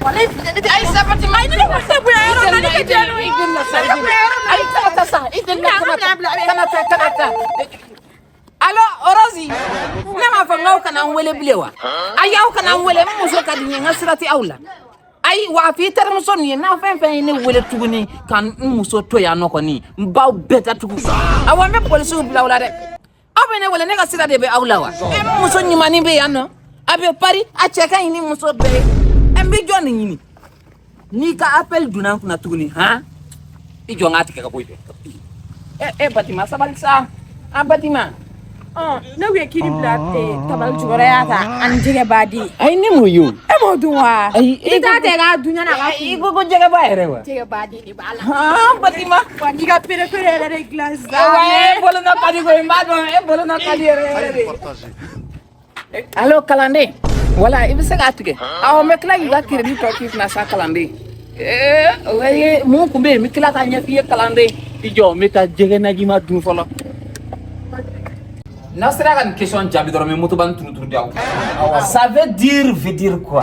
Walayi ne tɛ. Ayi, sabati ma. Ayi, ne ko tɛ bonya yɔrɔ min na, ne tɛ diya n'o ye. I delila sa, i delila. Ayi, kana taa sa, i delila, kana taa, kana taa, kana taa. Allo, Orosi, ne m'a fɔ n k'aw kana n wele bilen wa? Ayi, aw kana n wele, n muso ka di n ye, n ka sira tɛ aw la. Ayi, wa a f'i terimuso nin ye, n'aw fɛn fɛn ye ne wele tuguni ka n muso to yan nɔ kɔni, n b'aw bɛɛ datugu. Awɔ, n bɛ polisiw bila aw la dɛ. Aw bɛ ne wele, ne ka sira de bɛ aw la wa? E muso ɲumannin bɛ yan nɔ, a bɛ Paris, a cɛ ka ɲi ni muso bɛɛ ye. Ɛ, n bɛ jɔn de ɲini? N'i ka appel donna n kunna tuguni, han, i jɔ n k'a tigɛ ka bɔ yen. Ɛ ɛ, Batima, sabali sa, a Batima. Ne kun ye kini bila tabali jukɔrɔ y'a ta ani jɛgɛba di. Ayi, ne m'o ye o. E m'o dun wa? Ayi, I t'a ta k'a dun yan'a ka I ko jɛgɛba yɛrɛ wa? Jɛgɛba di de b'a la. Han, Batima. Wa n'i ka pere pere yɛrɛ de dilan sisan. Wa e bolo nɔ ka di koyi, n b'a dɔn e bolo nɔ ka di yɛrɛ yɛrɛ de. Allo, kalanden, wala i bɛ se k'a tigɛ. Awɔ, n bɛ tila k'i ka crédit tɔ k'i kunna sa, kalanden. Ee, o ye mun kun bɛ yen, n bɛ tila k'a ɲɛf'i ye, kalanden. I jɔ, n bɛ taa jɛgɛ najima dun fɔlɔ. N'aw sera ka nin question jaabi dɔrɔn, n bɛ motoba turu turu di aw. Ça veut dire quoi?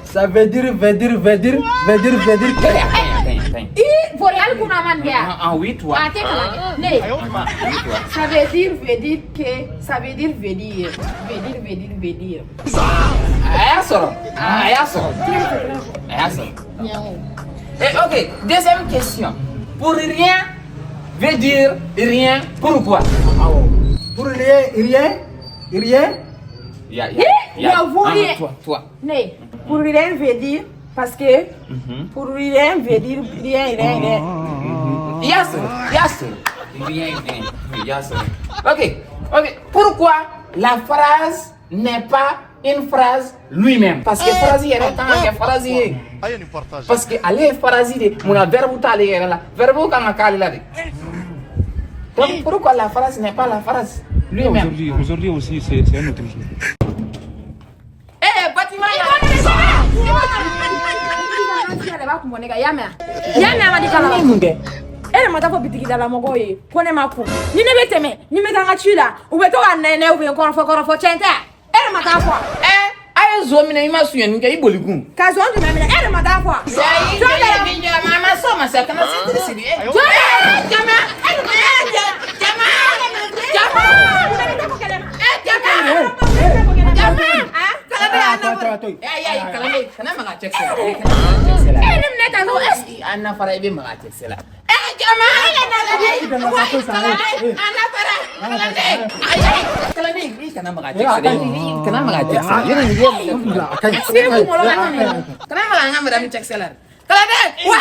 Ça veut dire, veut dire, veut dire, veut dire, veut dire. Ka ɲi, a ka ɲi, a ka ɲi, a ka ɲi. I Boréal kunna man di yan. Ah, ah, oui, toi. A tɛ kalan kɛ. Ne. Oui, toi. Ça veut dire, veut dire que, ça veut dire, veut dire, veut dire, veut dire, veut dire. A y'a sɔrɔ. A y'a sɔrɔ. A y'a sɔrɔ. Eh, ok, deuxième question. Pour rien veut dire rien, pourquoi? Pour rien, rien, rien. Ya, ya, ya. Ya, vous Ah, rien. toi, toi. Ne. Pour rien veut dire parce que pour rien veut dire rien, rien, rien. I y'a sɔrɔ, i y'a sɔrɔ. Rien, rien. Oui, i y'a sɔrɔ. Ok. Pourquoi la phrase n'est pas une phrase lui-même? Parce que phrase yɛrɛ kan ka kɛ phrase ye. Parce que ale ye phrase de, munna verbe t'ale yɛrɛ la? Verbe kan ka k'ale la de. Donc pourquoi la phrase n'est pas la phrase lui-même? Aujourd'hui, aujourd'hui aussi, c'est un autre jour. Eh, bâtiment ya. De b'a kun bɔ ne kan, i y'a mɛn wa? I y'a mɛn, Amadi Kala? Mun kɛ? E de ma taa fɔ bitigida la mɔgɔw ye ko ne ma ko ni ne bɛ tɛmɛ, ni n bɛ taa n ka ci la, u bɛ to ka nɛnɛ, u bɛ n kɔrɔfɔ kɔrɔfɔ. Tiɲɛ tɛ? E de ma taa fɔ. Eh, a ye zon minɛ, i ma sonyɛni kɛ, i boli kun. Ka zon jumɛn minɛ? E de ma taa fɔ. Jɔn de ma sɔn ma sa, kana sentiri siri. Eh, Jɔn de jama, eh, jama, jama. Eh, jama, jama. Kalanden, a Attends, attends. Eh, ayi, kalanden, kana maga cɛkisɛ la. Eh, kana maga cɛkisɛ la. E ye ne minɛ tan to. A nafara, i bɛ maga cɛkisɛ la. Eh, jama. Kalanden, a nafara. Kalanden, ayi, ayi, kalanden, i kana maga cɛkisɛ la. I kana maga cɛkisɛ la. Yɔrɔ nin ye A ka ɲi. Kana maga an ka madame cɛkisɛ la. Kalanden, wa.